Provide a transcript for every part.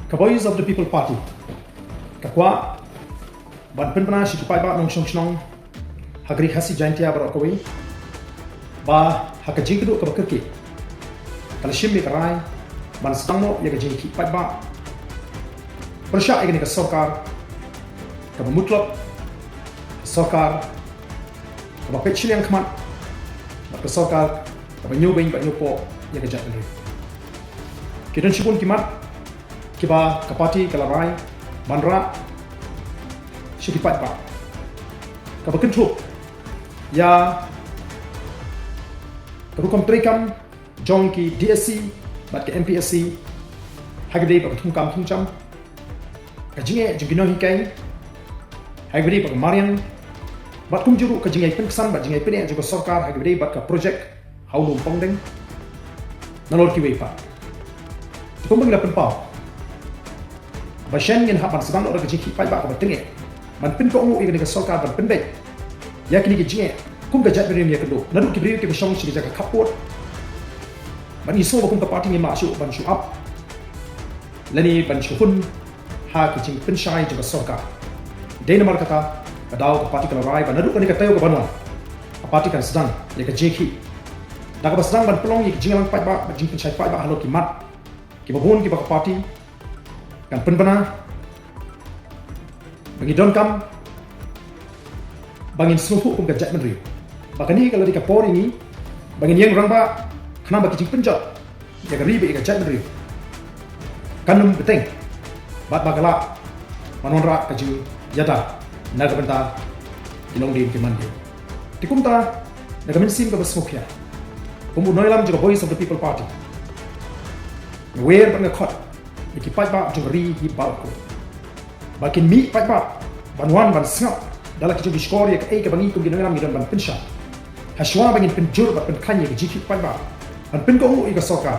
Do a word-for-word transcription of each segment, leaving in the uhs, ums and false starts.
Ka Voice of the People Party ka kwah ban pynbna sha ki paidbah nongshong shnong ha ka ri Khasi Jaintia baroh kawei ba ha ka jingkynduh kaba kyrkieh ka la shim ïa ka rai ban sdang noh ïa ka jingïakhih paidbah pyrshah ïa kane ka sorkar kaba mutlop, ka sorkar kaba peit shiliang khmat, bad ka sorkar kaba ñiewbeiñ bad ñiewpoh ïa ka jaitbynriew. Ki don shibun ki mat kiba ka party ka la rai ban rah sha ki paidbah, kaba kynthup ïa ka rukom treikam jong ki DSC bad ka MPSC ha kaba ïadei bad ka thungkam thungjam, ka jingeh jong ki nonghikai ha kaba ïadei bad ka mariang, bad kumjuh ruh ka jingïai pynksan bad jingïai pyneh jong ka sorkar ha kaba ïadei bad ka projek ha u lum Pongdeng, nalor kiwei pat. Te kumba ngi la pynpaw ba shen ngin hap ban sdang noh da ka jingïakhih paidbah kaba tyngeh ban pynkohnguh ïa kane ka sorkar ban pynbeit ïa kine ki jingeh kum ka jaitbynriew ïakynduh, naduh ki briew kiba shong sha ki jaka khappud. Bad ngi sngew ba kum ka party ngim lah shuh ban shu ap lane ban shu hun ha ki jingpynshai jong ka sorkar. Dei namar kata ka daw ka party ka la rai ba naduh kane ka taïew kaban wan, ka party kan sdang ïa ka jingïakhih, da kaba sdang ban pynlong ïa ka jingïalang paidbah bad jingpynshai paidbah halor ki mat kiba bun kiba ka party kan pynbna, ba ngi donkam ba ngin sngewthuh kum ka jaitbynriew ba kane ka la dei ka por ïa ngi ba ngin ïeng rangbah, khnang ba ka jingpynjot ïa ka ri bad ïa ka jaitbynriew kan ym bteng, bad ba ka lah ban wanrah ka jingïada na ka bynta ki longdien ki mandien. Te kumta, na ka mynsiem kaba sngewkhia, kum u nongïalam jong ka Voice of the People Party, nga wer bad nga khot ïa ki paidbah jong ka ri hi baroh kawei ba kin mih paidbah ban wan ban sngap da la ki jong ki shkor ïa kaei kaba ngi kum ki nongïalam ngi don ban pynshai, ha shuwa ba ngin pynjur bad pynkhlaiñ ïa ka jingïakhih paidbah ban pynkohnguh ïa ka sorkar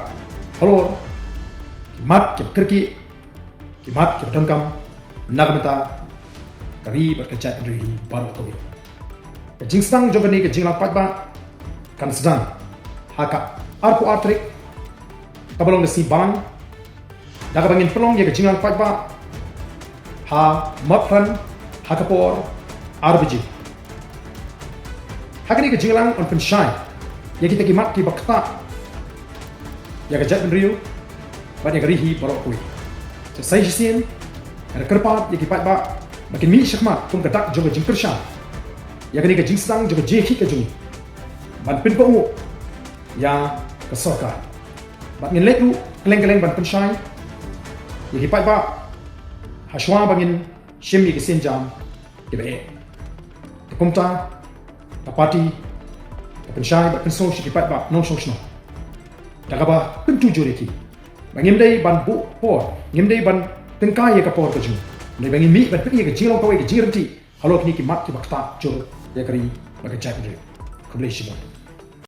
halor ki mat kiba kyrkieh, ki mat kiba donkam na ka bynta ka ri bad ka jaitbynriew hi baroh kawei. Ka jingsdang jong kane ka jingïalang paidbah kan sdang ha ka arphew ar tarik kaba long ka sngi Balang, da kaba ngin pynlong ïa ka jingïalang paidbah ha Mawphran ha ka por ar baje. Ha kane ka jingïalang yn pynshai ïa kita ki mat kiba ktah ïa ka jaitbynriew bad ïa ka ri hi baroh kawei. Sa shisien nga da kyrpad ïa ki paidbah ba kin mih shakhmat kum ka dak jong ka jingkyrshan ïa kane ka jingsdang jong ka jingïakhih ka jong ngi ban pynkohnguh ïa ka sorkar. Bad ngin leit ruh kylleng kylleng ban pynshai ïa ki paidbah ha shuwa ba ngin shim ïa ki sienjam kiba eh. Te kumta ka party ka pynshai bad pynsngew sha ki paidbah nongshong shnong da kaba kyntu jur ïa ki ba ngim dei ban buh por, ngim dei ban tyngkai ïa ka por ka jong ngi, hynrei ba ngin mih ban pyni ïa ka jinglong kawei, ka jingryntih halor kine ki mat kiba ktah jur ïa ka ri bad ka jaitbynriew. Khublei shibun.